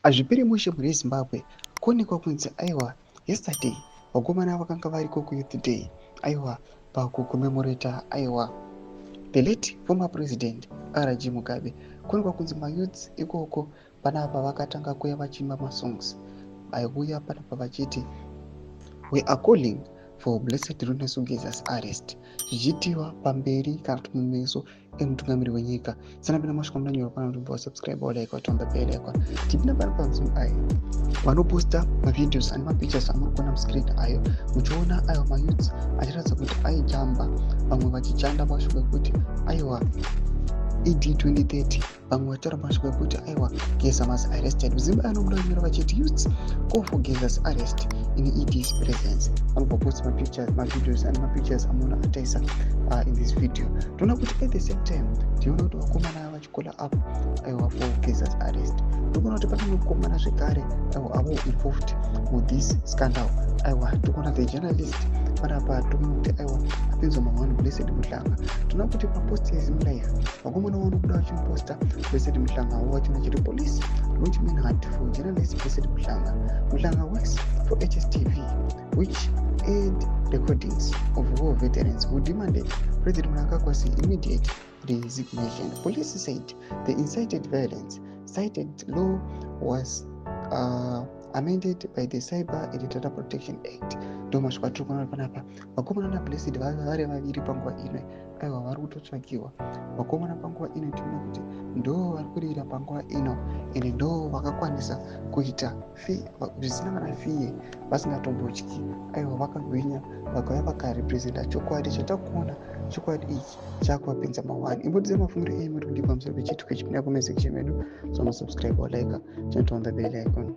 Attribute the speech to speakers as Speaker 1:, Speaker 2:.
Speaker 1: Hazviperi mushe mhuri yeZimbabwe. Kuonekwa kunzi aiwa, yesterday vakomana vakanga variko kuYouth Day, aiwa, pakucommemorata, aiwa, the late former President RG Mugabe. Kuonekwa kunzi mayouths ikoko panapa vakatanga kuya vachiimba masongs aiuya panapa vachiti, "We are calling for Blessed Runesu Geza's arrest," zvichiitiwa pamberi kana kuti mumeso emutungamiri wenyika. Sanapinda masvika munanyora pana kuti wasubscribe, walike, watomba bell icon. Tipinda pano paZoom ayo vanoposta mavideos ane mapictures amuri kuona muscreen ayo, muchiona aiwa mayouths achiratidza kuti aijamba, vamwe vachichanda mashoko ekuti aiwa, ED 2030, vamwe vataura mashoko ekuti aiwa, Geza must arrested. Muzimba anobuda kunyora vachiti, "Youths call for Geza's arrest in ED's presence." Vanobva posta mapictures, mavideos ane mapictures amuona ataisa in this video. Toona kuti at the same time tinoona kuti vakomana vachicalla up, aiwa, for Geza's arrest. Tikuona kuti pane mukomana zvekare, aiwa, avo involved muthis scandal. Aiwa, tikuona the journalist panapa, tikuona kuti aiwa, apinzwa mamwe Blessed Muhlanga. Tinoona kuti papost yeZim Live vakomana vanobuda vachimuposta Blessed Muhlanga avo vachona chiti, "Police launch manhunt for journalist Blessed Muhlanga." Muhlanga works for HSTV, which aired recordings of war veterans who demanded President Mnangagwa's immediate resignation. Police said the incited violence cited law was amended by the Cyber and Data Protection Act. Ndo mashoko atiri kuona panapa. Vakomana naBlessed vari vaviri panguva ino, aiwa, vari kutotsvakiwa vakomana panguva ino. Tinoona kuti ndo vari kurira panguva ino, ende ndo vakakwanisa kuita zvisina kana fiye, vasingatombotyi. Aiwa, vakagwinya, vakauya vakarepresenta chokwadi chatakuona. Chokwadi ichi chakuvapinza mawani. Imbodza mafungiro enyu muri kudii pamusoro pechiitiko ichi? Pinda comment section medu, so nosubscribe, walike, turn on the bell icon.